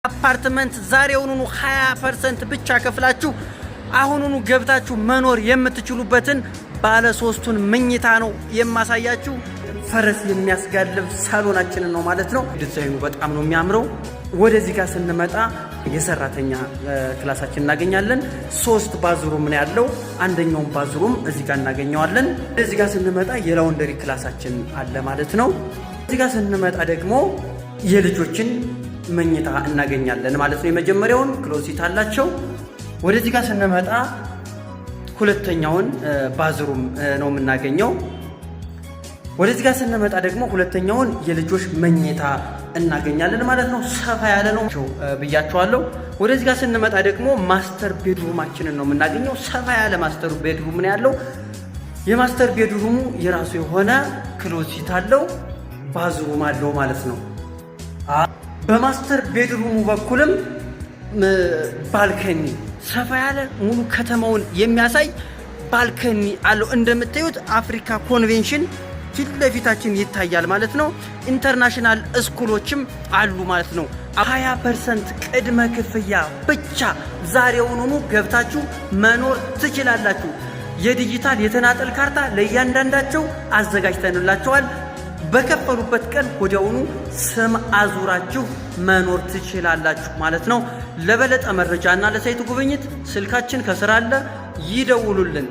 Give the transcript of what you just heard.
አፓርትመንት ዛሬውኑኑ 20% ብቻ ከፍላችሁ አሁኑኑ ገብታችሁ መኖር የምትችሉበትን ባለ ሶስቱን መኝታ ነው የማሳያችሁ። ፈረስ የሚያስጋልብ ሳሎናችንን ነው ማለት ነው። ዲዛይኑ በጣም ነው የሚያምረው። ወደዚህ ጋር ስንመጣ የሰራተኛ ክላሳችን እናገኛለን። ሶስት bathroom ነው ያለው። አንደኛውን bathroom እዚህ ጋር እናገኘዋለን። እዚህ ጋር ስንመጣ የ laundry ክላሳችን አለ ማለት ነው። እዚህ ጋር ስንመጣ ደግሞ የልጆችን መኝታ እናገኛለን ማለት ነው። የመጀመሪያውን closet አላቸው። ወደዚህ ጋር ስንመጣ ሁለተኛውን bathroom ነው የምናገኘው። ወደዚህ ጋር ስንመጣ ደግሞ ሁለተኛውን የልጆች መኝታ እናገኛለን ማለት ነው። ሰፋ ያለ ነው ብያችኋለሁ። ወደዚህ ጋር ስንመጣ ደግሞ master bedroom ኣችንን ነው የምናገኘው። ሰፋ ያለ master bedroom ነው ያለው። የ master bedroom ኡ የራሱ የሆነ closet አለው፣ bathroom አለው ማለት ነው። በ master bedroom ኡ በኩልም balcony፣ ሰፋ ያለ ሙሉ ከተማውን የሚያሳይ balcony አለው። እንደምታዩት አፍሪካ ኮንቬንሽን ፊት ለፊታችን ይታያል ማለት ነው። International school ኦችም አሉ ማለት ነው። 20% ቅድመ ክፍያ ብቻ ዛሬውኑኑ ገብታችሁ መኖር ትችላላችሁ። የዲጂታል የተናጠል ካርታ ለእያንዳንዳቸው አዘጋጅተንላቸዋል። በከፈሉበት ቀን ወዲያውኑ ስም አዙራችሁ መኖር ትችላላችሁ ማለት ነው። ለበለጠ መረጃና ለ site ጉብኝት ስልካችን ከስር አለ፣ ይደውሉልን።